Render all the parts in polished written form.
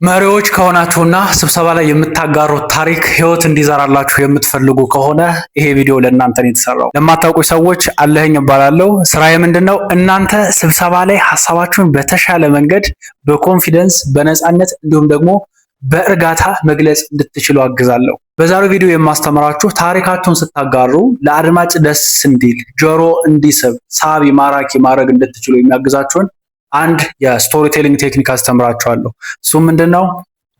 መሪዎች ከሆናችሁና ስብሰባ ላይ የምታጋሩት ታሪክ ህይወት እንዲዘራላችሁ የምትፈልጉ ከሆነ ይሄ ቪዲዮ ለእናንተ ነው የተሰራው። ለማታውቁ ሰዎች አለኸኝ እባላለሁ። ስራዬ ምንድን ነው? እናንተ ስብሰባ ላይ ሀሳባችሁን በተሻለ መንገድ በ confidence፣ በነፃነት እንዲሁም ደግሞ በእርጋታ መግለጽ እንድትችሉ አግዛለሁ። በዛሬው ቪዲዮ የማስተምራችሁ ታሪካችሁን ስታጋሩ ለአድማጭ ደስ እንዲል፣ ጆሮ እንዲስብ፣ ሳቢ ማራኪ ማድረግ እንድትችሉ የሚያግዛችሁን አንድ የ storytelling technique አስተምራችኋለሁ። እሱም ምንድነው?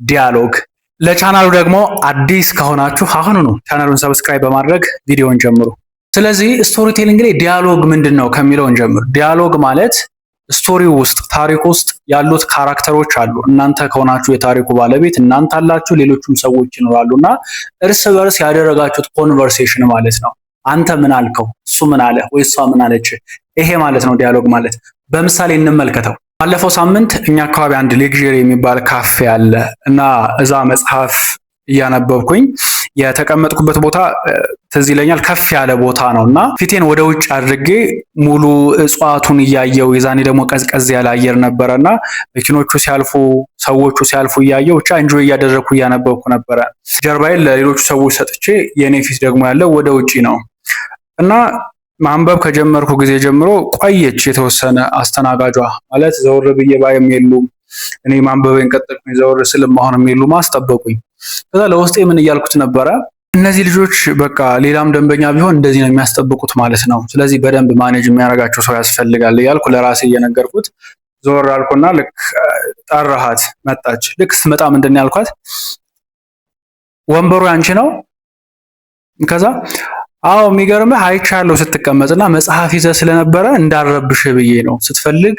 Dialogue። ለቻናሉ ደግሞ አዲስ ከሆናችሁ አሁኑኑ ቻናሉን subscribe በማድረግ ቪዲዮውን ጀምሩ። ስለዚህ storytelling ላይ dialogue ምንድን ነው ከሚለው እንጀምር። Dialogue ማለት story ውስጥ፣ ታሪክ ውስጥ ያሉት character ኦች አሉ። እናንተ ከሆናችሁ የታሪኩ ባለቤት እናንተ አላችሁ፣ ሌሎቹም ሰዎች ይኖራሉ እና እርስ በርስ ያደረጋችሁት conversation ማለት ነው። አንተ ምን አልከው፣ እሱ ምን አለ፣ ወይ እሷ ምን አለች? ይሄ ማለት ነው dialogue ማለት። በምሳሌ እንመልከተው። ባለፈው ሳምንት እኛ አካባቢ አንድ Luxury የሚባል ካፌ አለ እና እዛ መጽሐፍ እያነበብኩኝ የተቀመጥኩበት ቦታ ትዝ ይለኛል፣ ከፍ ያለ ቦታ ነው እና ፊቴን ወደ ውጭ አድርጌ ሙሉ እጽዋቱን እያየው፣ የዛኔ ደግሞ ቀዝቀዝ ያለ አየር ነበረ እና መኪኖቹ ሲያልፉ፣ ሰዎቹ ሲያልፉ እያየው ብቻ enjoy እያደረግኩ እያነበብኩ ነበረ። ጀርባዬን ለሌሎቹ ሰዎች ሰጥቼ የእኔ ፊት ደግሞ ያለው ወደ ውጭ ነው እና ማንበብ ከጀመርኩ ጊዜ ጀምሮ ቆየች የተወሰነ አስተናጋጇ። ማለት ዘወር ብዬ ባይም የሉም፣ እኔ ማንበቤን ቀጠልኩኝ። ዘወር ስልም አሁንም የሉም፣ አስጠበቁኝ። ከዛ ለውስጤ ምን እያልኩት ነበረ? እነዚህ ልጆች በቃ ሌላም ደንበኛ ቢሆን እንደዚህ ነው የሚያስጠብቁት ማለት ነው። ስለዚህ በደንብ manage የሚያደርጋቸው ሰው ያስፈልጋል እያልኩ ለራሴ እየነገርኩት ዞር አልኩና ልክ ጠራሃት፣ መጣች። ልክ ስትመጣ ምንድን ነው ያልኳት? ወንበሩ ያንቺ ነው? ከዛ አዎ፣ የሚገርምህ አይቻለሁ ስትቀመጥና መጽሐፍ ይዘህ ስለነበረ እንዳልረብሽ ብዬ ነው፣ ስትፈልግ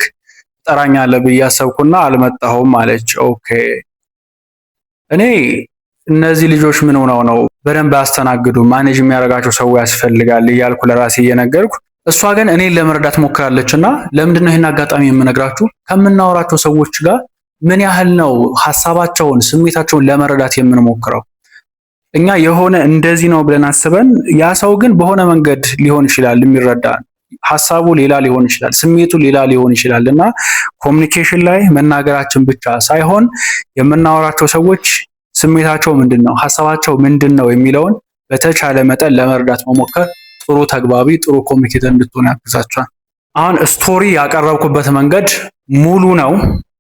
ትጠራኛለህ ብዬ አሰብኩና አልመጣሁም አለች። Okay፣ እኔ እነዚህ ልጆች ምን ሆነው ነው፣ በደንብ አያስተናግዱ፣ manage የሚያደርጋቸው ሰው ያስፈልጋል እያልኩ ለራሴ እየነገርኩ እሷ ግን እኔን ለመረዳት ሞክራለች። እና ለምንድን ነው ይህን አጋጣሚ የምነግራችሁ? ከምናወራቸው ሰዎች ጋር ምን ያህል ነው ሀሳባቸውን፣ ስሜታቸውን ለመረዳት የምንሞክረው? እኛ የሆነ እንደዚህ ነው ብለን አስበን ያ ሰው ግን በሆነ መንገድ ሊሆን ይችላል የሚረዳን፣ ሀሳቡ ሌላ ሊሆን ይችላል፣ ስሜቱ ሌላ ሊሆን ይችላል። እና communication ላይ መናገራችን ብቻ ሳይሆን የምናወራቸው ሰዎች ስሜታቸው ምንድን ነው፣ ሀሳባቸው ምንድን ነው የሚለውን በተቻለ መጠን ለመረዳት መሞከር ጥሩ ተግባቢ፣ ጥሩ communicator እንድትሆን ያግዛችኋል። አሁን story ያቀረብኩበት መንገድ ሙሉ ነው፣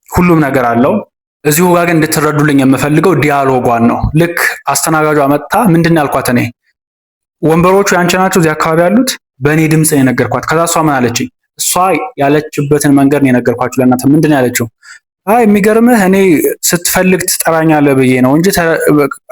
ሁሉም ነገር አለው። እዚሁ ጋር ግን እንድትረዱልኝ የምፈልገው dialogue ኧን ነው። ልክ አስተናጋጇ መጥታ ምንድን ነው ያልኳት እኔ? ወንበሮቹ ያንቺ ናቸው እዚህ አካባቢ ያሉት? በእኔ ድምፅ ነው የነገርኳት። ከዛ እሷ ምን አለችኝ? እሷ ያለችበትን መንገድ ነው የነገርኳችሁ ለእናንተ። ምንድን ነው ያለችው? አይ፣ የሚገርምህ እኔ ስትፈልግ ትጠራኛለህ ብዬ ነው እንጂ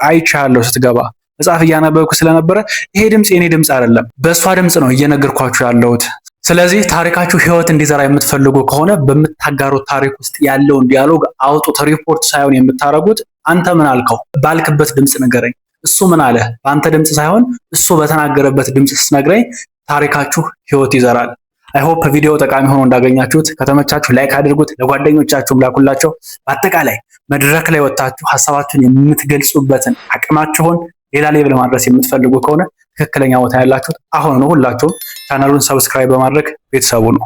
አይቻለሁ ስትገባ መጽሐፍ እያነበብኩ ስለነበረ ይሄ ድምፅ የኔ ድምፅ አይደለም፣ በእሷ ድምፅ ነው እየነገርኳችሁ ያለሁት። ስለዚህ ታሪካችሁ ህይወት እንዲዘራ የምትፈልጉ ከሆነ በምታጋሩት ታሪክ ውስጥ ያለውን dialogue አውጡት። ሪፖርት ሳይሆን የምታደርጉት አንተ ምን አልከው ባልክበት ድምፅ ንገረኝ፣ እሱ ምን አለ በአንተ ድምፅ ሳይሆን እሱ በተናገረበት ድምፅ ስትነግረኝ ታሪካችሁ ህይወት ይዘራል። I hope ቪዲዮ ጠቃሚ ሆኖ እንዳገኛችሁት። ከተመቻችሁ like አድርጉት፣ ለጓደኞቻችሁም ላኩላቸው። በአጠቃላይ መድረክ ላይ ወጥታችሁ ሀሳባችሁን የምትገልጹበትን አቅማችሁን ሌላ level ማድረስ የምትፈልጉ ከሆነ ትክክለኛ ቦታ ያላችሁት አሁን ነው። ሁላችሁም ቻናሉን subscribe በማድረግ ቤተሰብ ሁኑ።